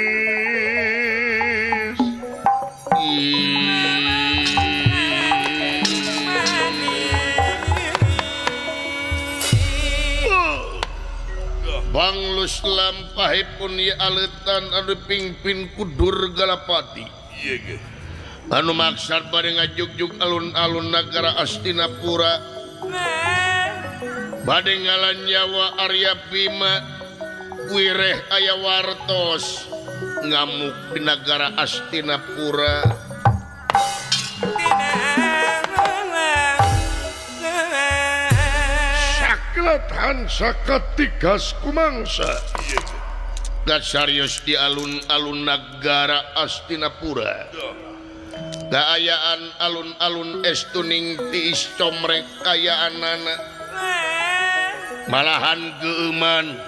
Banglus lampahipun ye aleutan anu pingpin ku Durgalapati. Ieu ge Anu maksad bade ngajugjug alun-alun nagara Astinapura bade ngalan nyawa Arya Bima wireh aya wartos ngamuk di nagara Astinapura. Saklat hansa katigas kumangsa. Gasarius di alun-alun nagara Astinapura. Kaayaan alun-alun estuning tiis comrek kayaanana malahan geueuman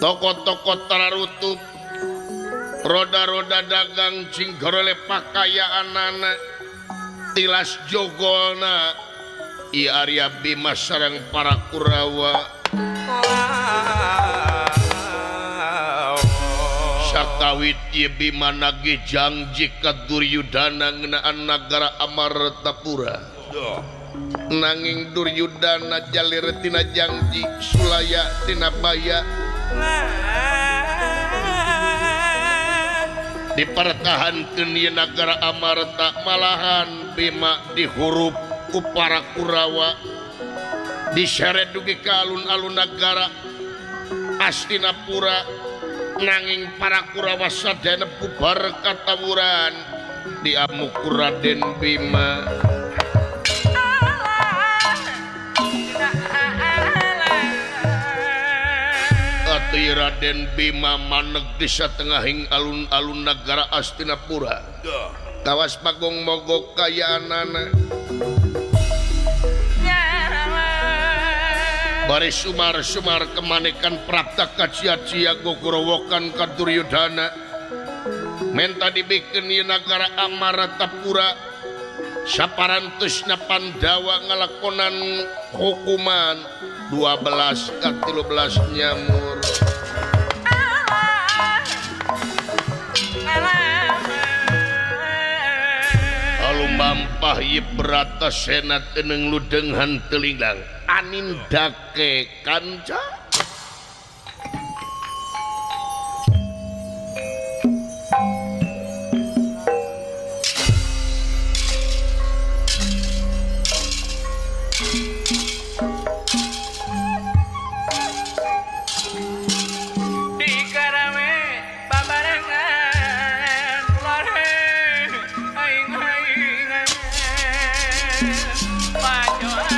toko-toko tararutup roda-roda dagang cinggorole pakayaanana tilas jogolna I Arya Bima sareng para Kurawa. Sakawit ieu Bima nagih janji ka Duryudana ngeunaan nagara Amartapura. Nanging Duryudana jalir tina janji sulaya tina baya dipertahankeun ieu nagara Amarta malahan Bima dihurup ku para Kurawa diseret dugi ka alun-alun nagara Astinapura. Nanging para Kurawa sadayana bubar katawuran diamuk ku Raden Bima. Atuh Raden Bima maneg di satengahing alun-alun nagara Astinapura. Kawas Bagong mogok kayaanana bari sumar-sumar kemanekan prapta kacia-cia gogorowokan ka Duryudana menta dibikeun ieu nagara Amartapura saparantusna Pandawa ngalakonan hukuman 12 ka 13 nyamur. Alumampah ieu Bratasena teuneng ludenghan telinglang anindake kanca di karawe babarengan lare aing aing pajoan.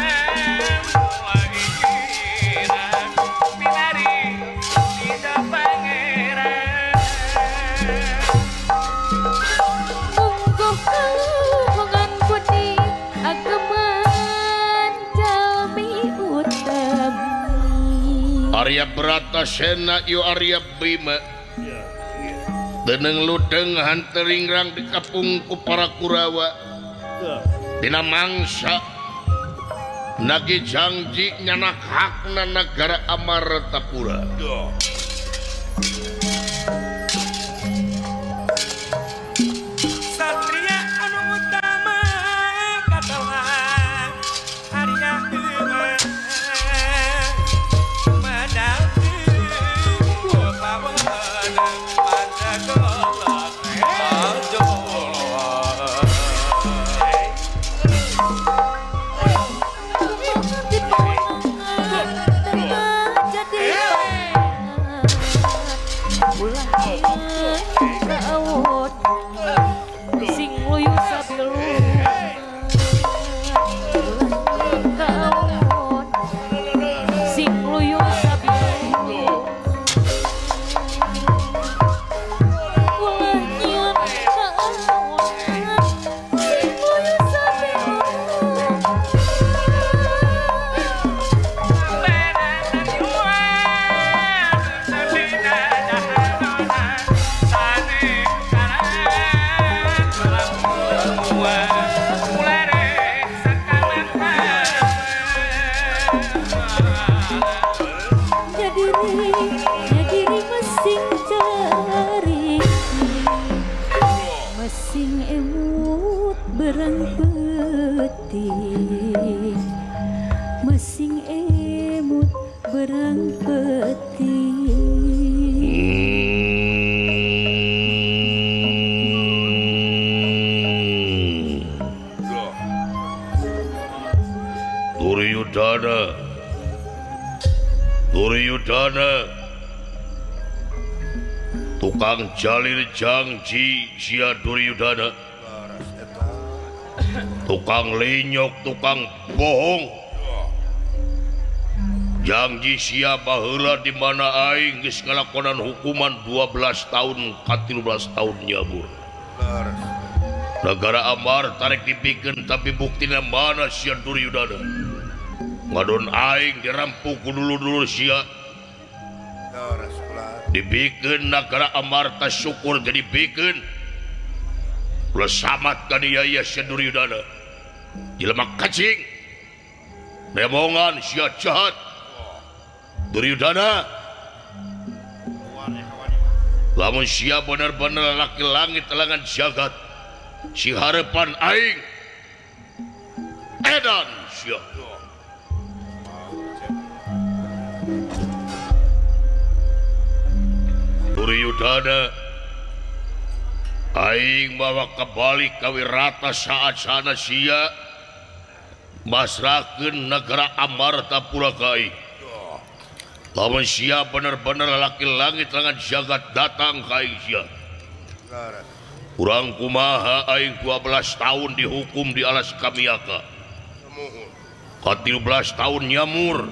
Arya Bratasena ieu Arya Bima Deneng ludeng hanteringrang dikapung ku para Kurawa dina mangsa nagih janji nyanak hakna nagara Amartapura. Satria anu utama katelah Arya Bima madalkeun paweunang panjagolak sing luyu sabiluna ulah kaawon sing luyu sabiluna ulah nyieun kaawon sing luyu sabiluna. Nyadiri mesing cari mesing emut berang peti mesing emut berang peti. Duryudana, Duryudana, tukang jalir jangji sia Duryudana, tukang lenyok, tukang bohong. Jangji sia baheula di mana aing geus ngalakonan hukuman 12 tahun ka 13 tahun nyabur. Negara Amar tarik dipikeun tapi buktina mana sia Duryudana? Ngadon aing dirampok ku dulur-dulur sia. Dibikeun negara Amarta syukur jadi bikeun. Ulah samat ka dia ieu sia Duryudana. Jelema kacing. Nemongan sia jahat. Duryudana. Lamun sia bener-bener laki langit telangan jagat. Si harapan aing edan sia. Duryudana aing bawa kebalik ka wirata saat sana sia masrahkeun negara Amartapura ka aing. Lamun sia bener-bener laki langit langan jagat datang ka aing sia. Urang kumaha aing 12 tahun dihukum di alas Kamiaka. Ka 13 tahun nyamur.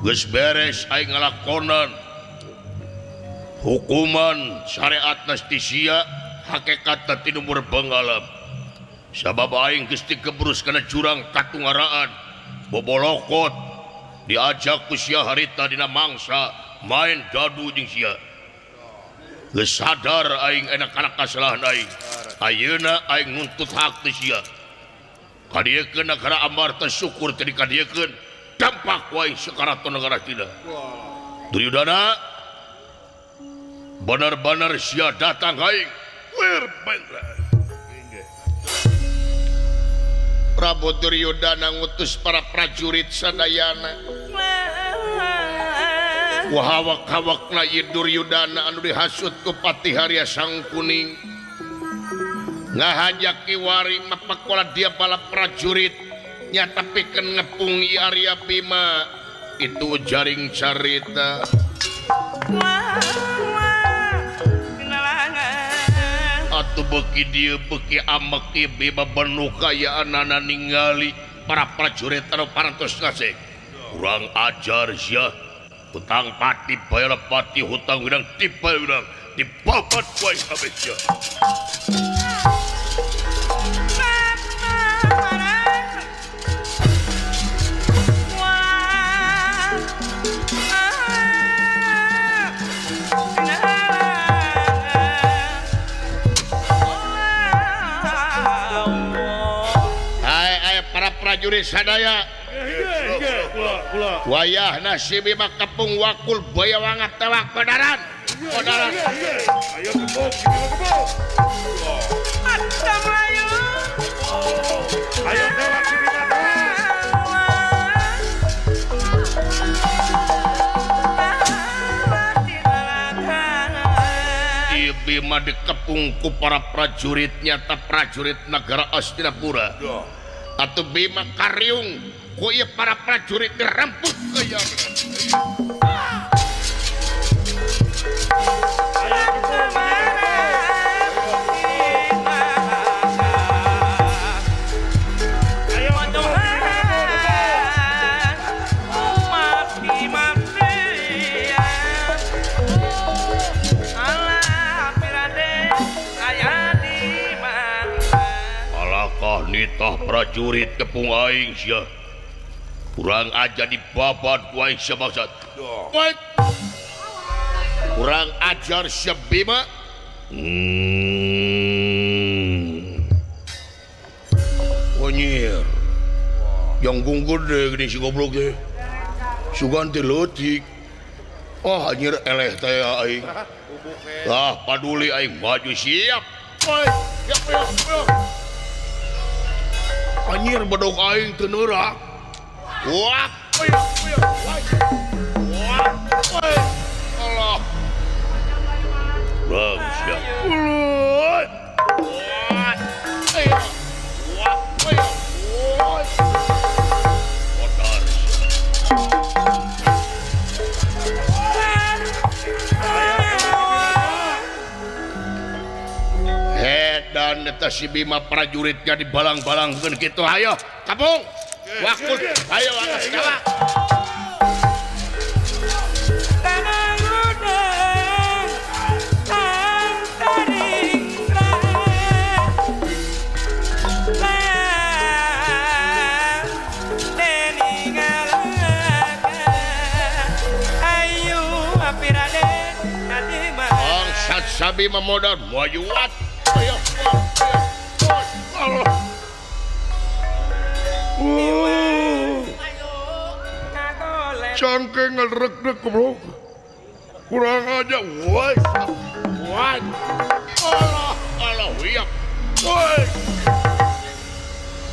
Geus beres aing ngalakonan hukuman syariat nastisia hakikat tinumur bengalam. Sabab aing geus dikebrus kana jurang katungaraan bobolokot diajak ku sia harita dina mangsa main dadu jeung sia. Geus sadar aing enak kana kasalahan aing. Ayeuna aing nuntut hak ti sia. Kadiekeun nagara Amarta syukur teu dikadiekeun dampak wae sakaraton nagara Cina. Duryudana benar-benar sia datang aing. Wir bengre. Prabu Duryudana ngutus para prajurit sadayana. Wahawak-hawakna ieu Duryudana anu dihasut ku Patih Arya Sangkuning. Ngahajak kiwari mapakola dia bala prajurit nyata pikeun ngepung ieu Arya Bima. Itu jaring carita. Atuh beuki dieu beuki amek ieu Bima benu kayaanana ningali para prajurit anu parantos ngasek. Kurang ajar sia. Hutang pati bayar pati hutang widang tiba widang dibabat wae kabeh sia. prajurit sadaya. Wayahna si Bima kepung wakul baya wangat tewak kodaran. Kodaran. Ayo kepung, si Bima kepung. Ayo tewak si Bima tewak. Bima dikepung ku para prajurit nyata prajurit negara Astinapura. Atau Bima kariung ku ieu para prajurit diremput ke nitah prajurit kepung aing sia. Kurang aja dibabat ku aing sia bangsat. Kurang ajar sia Bima. Wanyir. Yang gede gini si goblok teh. Sugan teh leutik. Oh anjir eleh teh aing. Ah paduli aing maju siap. Siap siap siap. Anjir bedog aing teu neurak. Wah, wah, Allah. Bang sia. Wah. Wah, Kodar. Dan eta si Bima prajuritnya dibalang-balangkeun kitu ayo kapung wakul ayo angkat tewak bangsat sabi memodal moyuat. Ayo, ayo, cangkeng ngerekdek goblok. Kurang aja, woi. Woi. Allah, Allah, iya. Woi.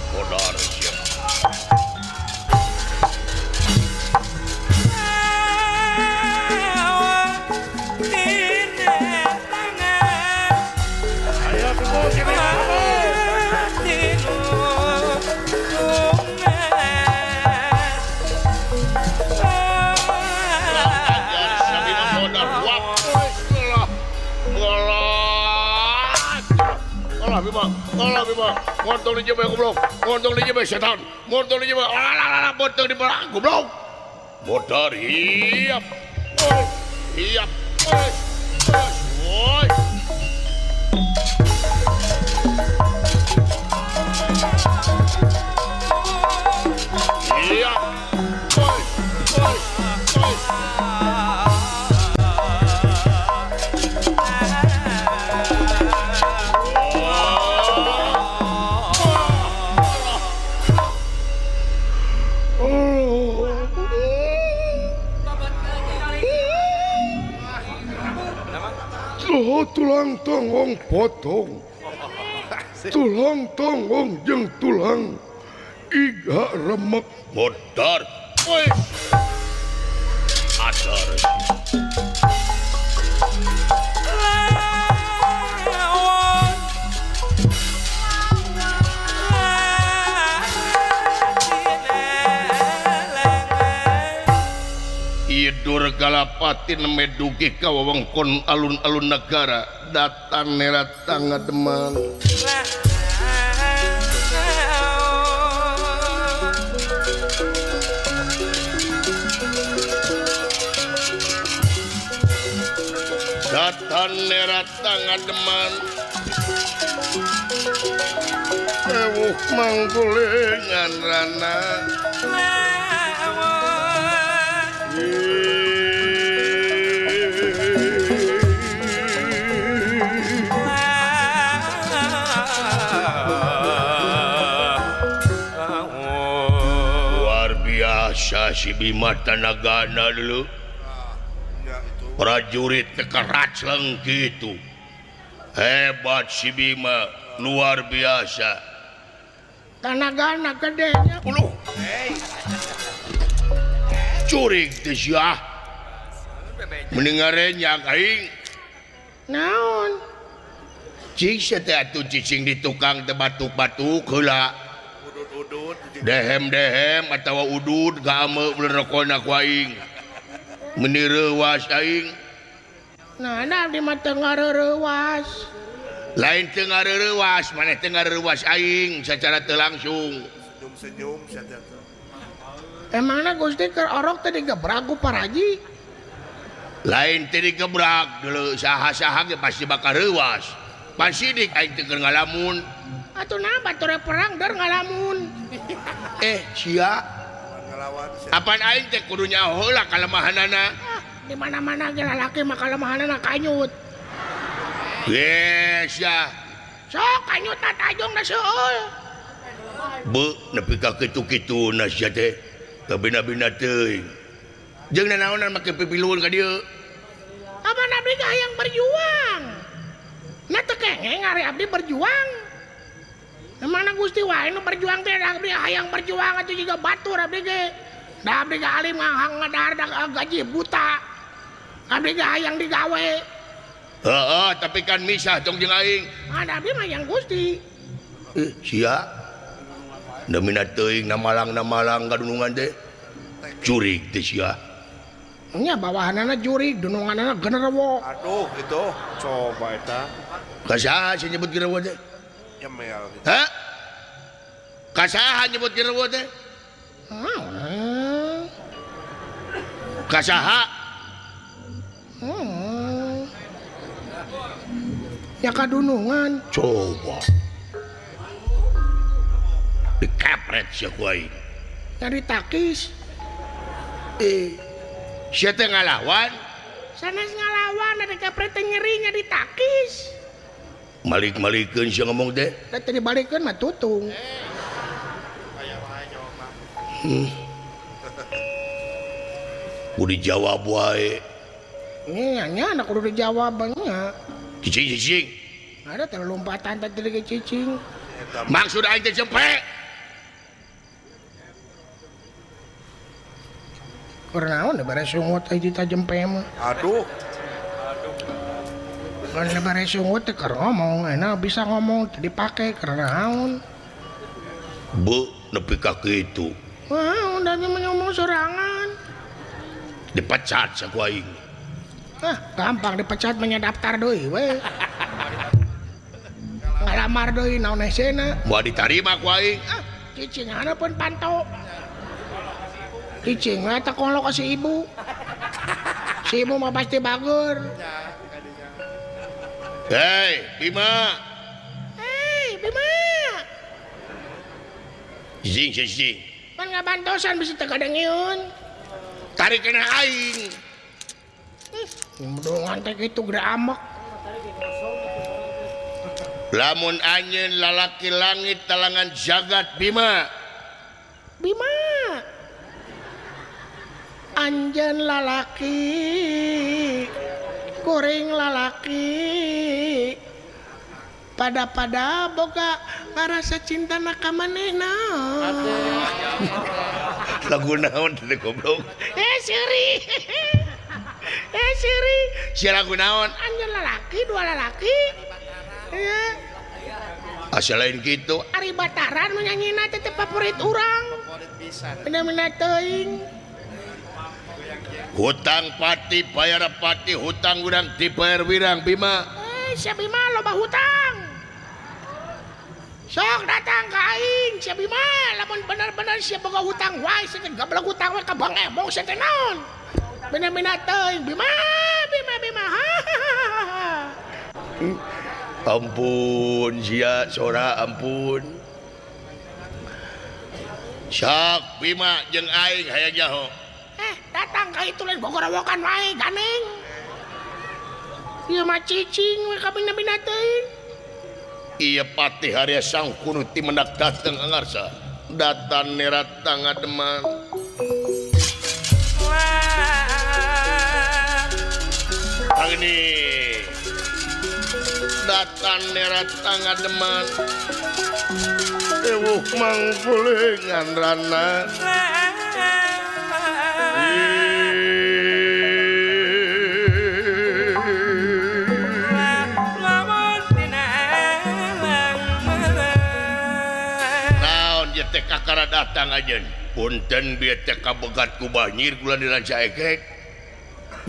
Kodar siap. Allah Bima, montong di jebek goblok, montong di jebek setan, montong di jebek, alah montong di belakang goblok. Modar hiap, hiap, woi. Hiap, woi, woi, woi. Tulang tonggong potong, tulang tonggong jeung tulang iga remek modar, woi, adar. Idur Galapati neme dugi ka wewengkon alun-alun negara datang neratang ngademan. Datang neratang ngademan. Ewuh manggulingan rana. biasa si Bima tanagana dulu. Prajurit teka racleng gitu. Hebat si Bima, luar biasa. Tanagana gedenya. Uluh. Curig teh sia. Mending ngarenyak aing. Naon? Cik sia teh atuh cicing di tukang teh batuk-batuk heula. Dehem-dehem atawa udud ka ame bener rokona ku aing. Meni reuwas aing. Nah, abdi mah teu ngareurewas. Lain teu ngareurewas, maneh teu ngareurewas aing secara teu langsung. Senyum-senyum sia teh. Emangna Gusti keur orok teh digebrak ku paraji? Lain teh digebrak deuleu saha-saha ge pasti bakal reuwas. Pan sidik aing teh keur ngalamun. Atuh naha batur perang der ngalamun. Sia. Apaan aing teh kudu nyaho heula kalemahanana. Ah, di mana-mana ge lalaki mah kalemahanana kanyut. Yes ya. Sok kanyut na tajong da seueul. Beuh nepi ka kitu-kitu na sia teh. Kabina-bina teuing. Jeung nanaonan make pipiluhun ka dieu. Apan abdi ge hayang berjuang. Na teu kengeng ari abdi berjuang. Mana Gusti wae nu berjuang teh abdi hayang berjuang atuh jiga batur abdi ge. Da abdi ge alim ngadahar gaji buta. Abdi ge hayang digawe. Heeh, tapi kan misah tong jeung aing. Ada abdi mah hayang Gusti. Sia. Demina teuing namalang-namalang ka dunungan teh. Curig teh sia. Nya bawahanana jurig, dununganana genderuwo. Aduh, itu coba eta. Ka saha sih nyebut genderuwo teh? Nyemel. Hah? Ka saha nyebut genderuwo teh? Ka saha? Ya kadunungan. Coba. Dikepret sia ku aing. Nyari takis. Sia teh ngalawan? Sanes ngalawan, ada kepret teh nyeri nya ditakis. Malik-malikeun sia ngomong teh. Da teu dibalikeun mah tutung. Kudu dijawab wae. Nya nya nya kudu dijawab nya. Cicing-cicing. Ada teh lompatan teh teu cicing. Maksud aing teh jempe. Keur naon da bare sungut aing teh jempe mah. Aduh. Kan bare sungut teh keur ngomong, enak bisa ngomong teu dipake keur naon. Beuh nepi ka kitu. Wah, udah ngomong sorangan. Dipecat saku aing. Ah, gampang dipecat mah daftar deui we. Ngalamar deui naon hesena. Moal ditarima ku aing. Ah, cicing pun panto. Cicing we teh kolok ka si ibu. Si ibu mah pasti bager. Hei, Bima. Hei, Bima. Cicing, cicing. Pan ngabantosan bisa teu kadengeun. Tarik kena aing. Mendungan teh kitu gede amek. Lamun anjeun lalaki langit talangan jagat Bima. Bima. Anjeun lalaki kuring lalaki pada-pada boga ngarasa cinta na ka manehna. Lagu naon teh goblok? Siri. Siri. Sia lagu naon? Anjeun lalaki dua lalaki. Iya. Asa lain kitu. Ari Bataran nu nyanyina teh favorit urang. Favorit pisan. Bener-bener teuing. Hutang pati bayar pati, hutang urang dibayar wirang Bima. Sia Bima loba hutang. Sok datang ka aing sia Bima, lamun bener-bener sia boga hutang wae sia teh gablek hutang we ka Bang Ebong sia teh naon. Bener-bener teuing Bima, Bima, Bima. Ampun sia sora ampun. Sok Bima jeung aing hayang nyaho. Datang ka itu lain gogorowokan wae ganeng. Ieu mah cicing we kabina-bina teuing. Ieu Patih Arya Sangkunu ti mendak dateng angarsa. Datan nerat tangademan. Agni datang nerat ngademan ewuh mangkulengan rana naon ieu teh kakara datang ajeun punten bieu teh kabegat ku banjir kula di Rancaekek.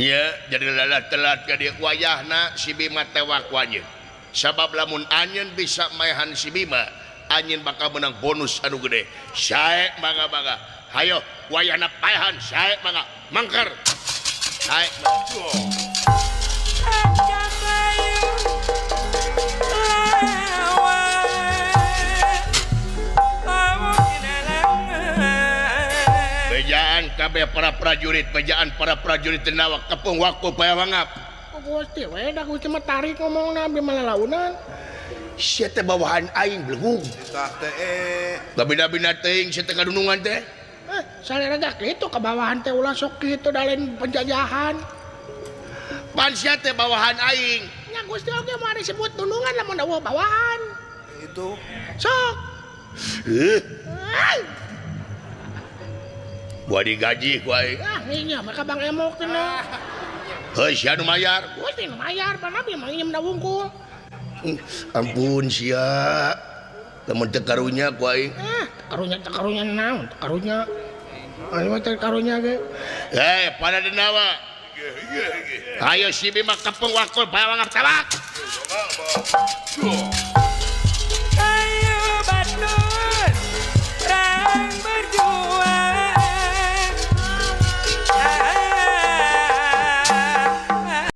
Ya, jadi lalat telat ka dieu wayahna si Bima tewak ku anjeun. Sabab lamun anjeun bisa maehan si Bima, anjeun bakal menang bonus anu gede. Sae mangga-mangga. Hayo wayahna paehan sae mangga. Mangker. Sae. Bejaan kabeh para prajurit, bejaan para prajurit Denawa kepung waktu paya wangap. Gusti we da Gusti mah tarik ngomongna abdi mah lalaunan. Sia teh bawahan aing belegug. Tah teh. Babina-bina teuing sia teh kadunungan teh. Salera gak kitu ka bawahan teh ulah sok kitu da lain penjajahan. Pan sia teh bawahan aing. Nya Gusti oge moal disebut dunungan lamun eueuh bawahan. Itu. Sok. Heuh. Gua digaji ku aing. Ah, nya maka Bang Emok teh. Heuh, sia nu mayar. Gusti nu mayar, pan abdi mah nginjem da wungkul. Ampun sia. Lamun teu karunya ku aing. Ah, karunya teu karunya naon? Teu karunya. Aing mah teu karunya ge. Hei, para Denawa. Ayo si Bima kepung wakul paya wangap tabak.